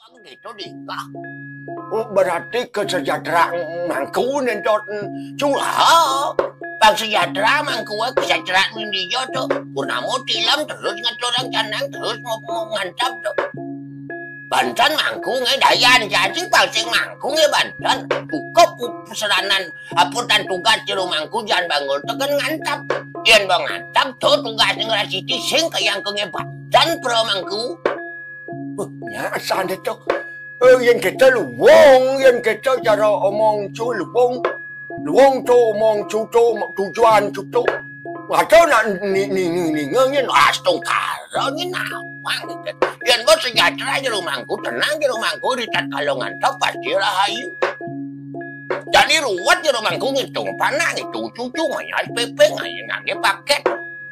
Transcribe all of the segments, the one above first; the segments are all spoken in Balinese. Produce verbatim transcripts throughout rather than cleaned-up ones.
Gitu dikah. Oh, berarti kesejahteraan mangku nentot curhat. Pang sejahtera mangku, kesejahteraan India tuh. Purnamo tilam terus ngaturang canang terus mau, mau ngantap tuh. Banten mangku nge dayan, jadi pang sing mangku nge banten. Cukup peseranan apa tan tugas jero mangku jan bangun teken ngantap. Yen bang ngantap tuh tugas ning rasiti sing kayang ke nge banten pro mangku. Wah, nya asane to. Eh, yen kita luwung, yen kita cara omong cu luwung. Luwung to omong cu to, tujuan cu to. Ada nak ni, ni, ni, ni, ngenyen astungkara ni nawang. Yen bos sejahtera jero mangku, tenang jero mangku, di tatkala ngantap pasti rahayu. Jadi ruwet jero mangku ngitung panak, ngitung cucu, ngayas pepeng, ngayas ngangge paket.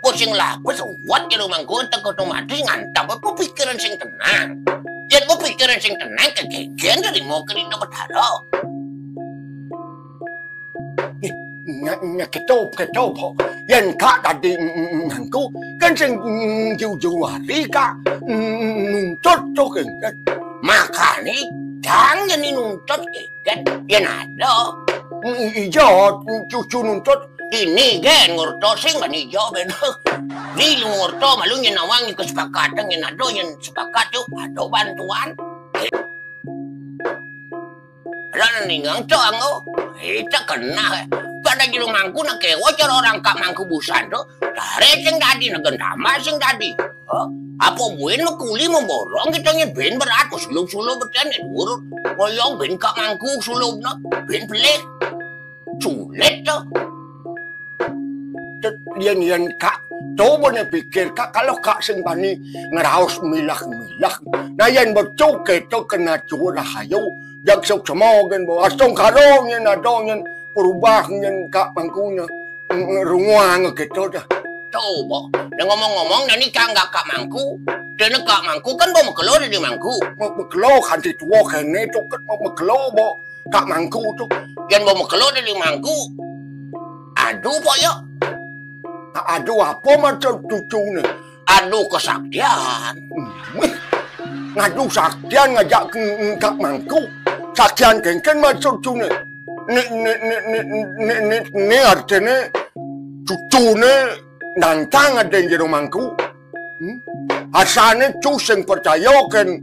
Pusing lapes, ruwet jero mangku, entek otomatis ngantap apa pikiran sing tenang. Yen apa pikiran sing tenang, kegegen dari mau kerina Betara. Nya, nya keto, keto, po. Yen kak tadi, mm, mm, mangku, kan sing, mm, jauh-jauh hari, kak, mm, nuntut to, kan. Makane, jangan jadi nuntut, kan. Yen ada. Mm, ijo, cucu nuntut. Ini, gen, ngurto sing, kan ijo, beda. Ni lu ngurto, malu yen nawang, kesepakatan, yen ada, yen sepakat, yuk, ada bantuan. Lah ningang to anggo. Ita kena. Pada jero mangku nak kewa cara orang kak mangku busan to. Tare sing dadi negen tama sing dadi. Hah? Apa buin mekuli memborong kita nyen ben berat ko sulup-sulup beten nyen urut. Ngoyong ben kak mangku sulupna. Ben pelik. Sulit to. Yen, yen kak, coba ne pikir kak, kalau kak sing bani ngeraos milah-milah. Nah, yen becuk keto kena curah ayo, jak sok semua gen bo. Astungkara nyen ada nyen perubah nyen kak mangkune. Runguang keto dah. Coba, dah ngomong-ngomong, nani kak nggak kak mangku. Dene kak mangku kan bo mekelo di mangku. Mekelo kanti tua kene to kan mekelo bo. Kak mangku to. Yen bo mekelo di mangku. Aduh, pok yo. Aduh, apa maksud cucune? Aduh, kesaktian. Wih, ngadu saktian ngajak ke, ke kak mangku. Saktian kengken maksud cucune. Ni, ni, ni, ni, ni, ni, ni artine cucune nantang ada jero mangku. Hmm? Asane cu sing percaya ken,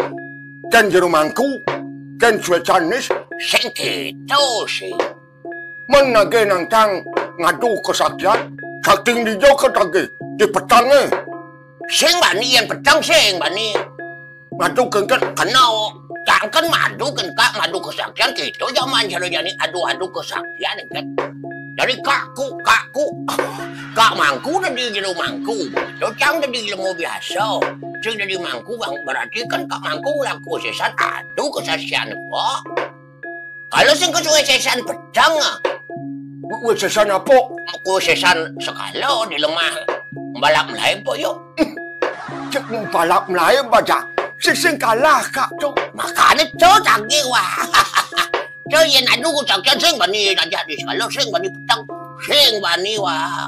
ken jero mangku, ken swecanis. Sing keto sih. Men nage nantang ngadu kesaktian, sakti dija ketagi, di petange. Sing bani yen petang sing bani. Ngadu kengken kena. Jangan madu ken kak madu kesaktian kita zaman jero jani adu-adu kesaktian kan. Jadi kakku, kakku, kak mangku tadi jero mangku. Cocang tadi ilmu biasa. Sing tadi mangku bang, berarti kan kak mangku ngelaku sesan adu kesaktian kok. Kalau sing kesuwe sesan pedang ah. Kuwe sesan apa? Kuwe sesan sekala di lemah balap melayu po yo. Cek balap melayu baja. Sing, sing kalah kak tu. Makane tu tagi wah. Tu yen adu ku tak sing bani raja di sekala sing bani pedang. Sing bani wah.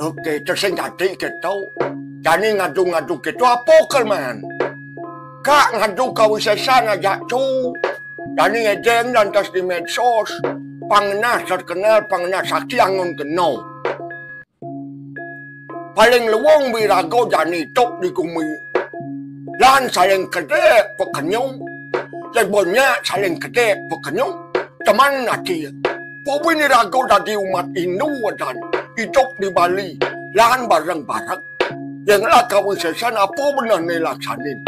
Oke, terus sing dadi keto. Jani ngadu-ngadu keto apa kelman? Kak ngadu kawisesan aja cu. Jani ngedeng lantas di medsos. Pangenah terkenal, pangenah sakti angon kena. Paling luwung wiraga jani tok di gumi. Lan saling kedek pekenyung. Yen bonya saling kedek pekenyung. Teman ati. Puwi ni raga dadi umat Hindu wedan. Idup di Bali. Lan bareng-bareng. Yen ngelak kawisesan apa benehne laksanin.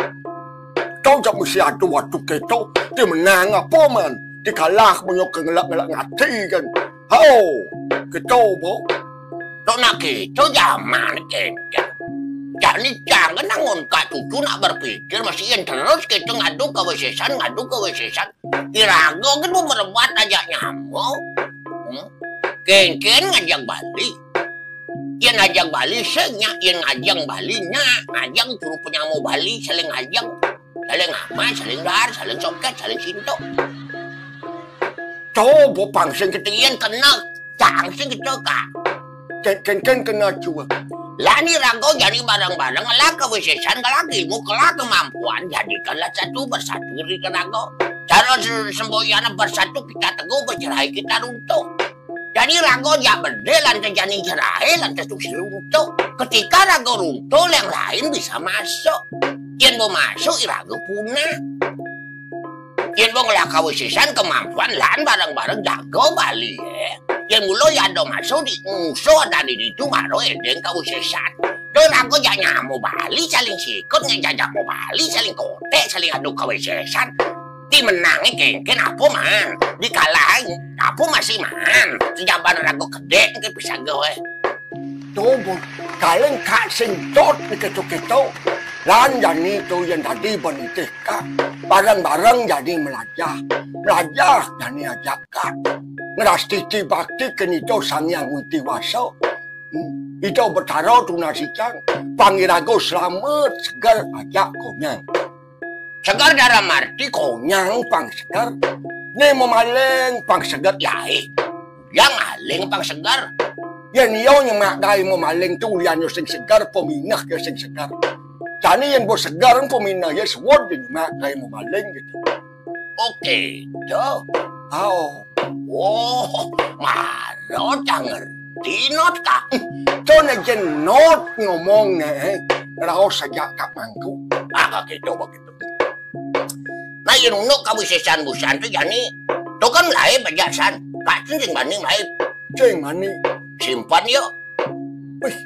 Tau jak mesti adu-adu keto. Ti menang apa man. Ti kalah menyok ngelak-ngelak ngati kan. Hao. Keto bo. Tok nak keto zaman keto. Jani jangan nangun kak cucu nak berpikir masih yen terus kita ngadu kawisesan, ngadu kawisesan. Iraga kan mau merebat aja nyamuk. Hmm? Kengken ngajak Bali. Yen ngajak Bali sing nya, yen ngajak Bali nya, ngajak turu penyamo Bali saling ngajak, saling aman, saling dahar, saling soket, saling sinto. Coba pang sing ketinggian kena, cang sing kecoka. Ken, ken, ken kena cua. Lan iraga jani bareng-bareng ngelah kawisésan, ngelah ilmu, ngelah kemampuan, jadikanlah satu bersatu diri raga. Cara se-, semboyan bersatu kita teguh, bercerai kita runtuh. Jani raga jak bedé lantas jani cerai lantas terus runtuh. Ketika raga runtuh, yang lain bisa masuk. Yén bo masuk, iraga punah. Yén bo ngelah kawisésan kemampuan lan bareng-bareng jaga Bali, é. Yén mula ya ada masuk di musuh ada di ditu mara édéng kawisésan. Tuh raga jak nyama Bali saling sikut, ngejajah Bali saling koték, saling adu kawisésan. Di menangé kénkén apa man, di kalahé apa masih man. Sejaban raga kedék ké pisaga wé. Tuh, Bu, kaling kak sing dot di kéto-kéto. Lan jani tuh yén dadi benitih kak. Bareng-bareng jani melajah. Melajah jani ajak kak. Ngrastiti bakti kén Ida Sang Hyang Widhi Wasa. Hmm, Ida Betara tunas icang. Pang iraga slamet seger ajak konyang. Seger dalam arti konyang pang seger. Né mamaling pang seger yaé. Yang aling pang seger. Yén iya nyemak gaé mamaling tuh ulian ya sing seger, paminah ya sing seger. Jani yén bo seger paminah ya suud nyemak gaé mamaling gitu. Oké, tuh. Ao. Oh, mara tak ngerti not kak. Tuh né jén not ngomong né, eh. Raos saja kak mangku. Ah, kak gitu, begitu. Nah, yén unduk kawisésan busan tuh jani. Tuh kan laé bajasan. Kak sing bani laé. Sing bani. Simpan yuk. Wih.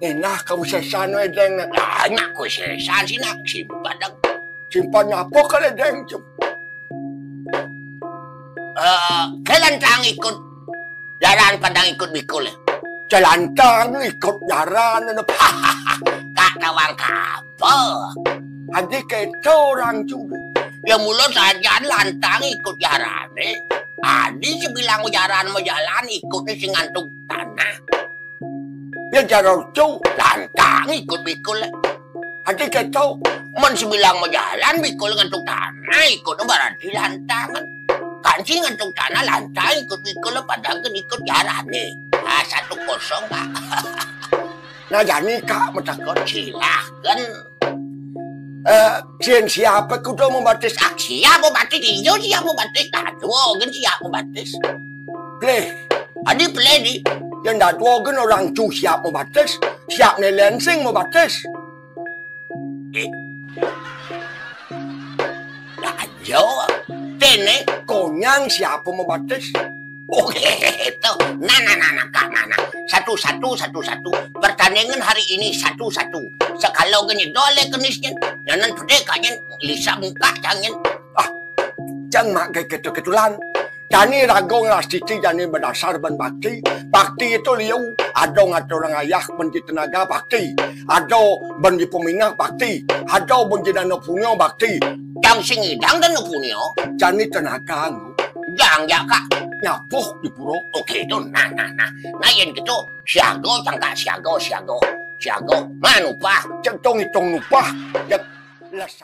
Énak kawisésan wé, Deng. Ah, nak kawisésan sih nak simpan dong. Simpan apa kali, Deng? Cem. Eh, ké lantang ikut jaran padang ikut bikul ya. Ké lantang ikut jaran, kak tawang kapa. Adi kéto orang juga. Ya mula sajan lantang ikut jarané. Adi sebilang jaran majalan ikutné sing ngantung tanah. Ya jaro cu lantang ikut bikul. Adi kéto, men sebilang majalan bikul ngantung tanah, ikut berarti lantangan. Kan sing ngantung tanah lantang ikut bikul, padahal kan ikut jarané. Ah, satu kosong, Kak. Nah, jani, Kak, matakon. Silahkan. Eh, sing siapa kudu membatis? Ah, siap membatis, iya siap membatis. Nah, dua kan siap membatis. Pleh. Adi pleh di. Yang dah dua kan orang cu siap membatis, siap nelensing membatis. Eh. Nah, iya. Téné konyang siapa membatis? Oh, gitu. Nah, nah, nah, nah, Kak, nah, nah. Satu-satu, satu-satu. Pertandingan hari ini satu-satu. Sekalo gini dole kenisnya. Nyanan pedé kanyén lisa muka cangin. Ah, cang mak kayak gitu-gitulan. Jani raga ngrastiti jani berdasar ban bakti. Bakti itu liu. Ada ngatur orang ayah benci tenaga bakti. Ada benci peminah bakti. Ada benci dana punya bakti. Yang sing idang dana punya. Jani tenaga nggo. Jang ya, Kak. Nyapuh di pura. Oké, itu. Nah, nah, nah. Nah, yang gitu. Siaga, cang, Kak. Siaga, siaga. Siaga. Manupah. Cek tong hitung nupah. Ya, les-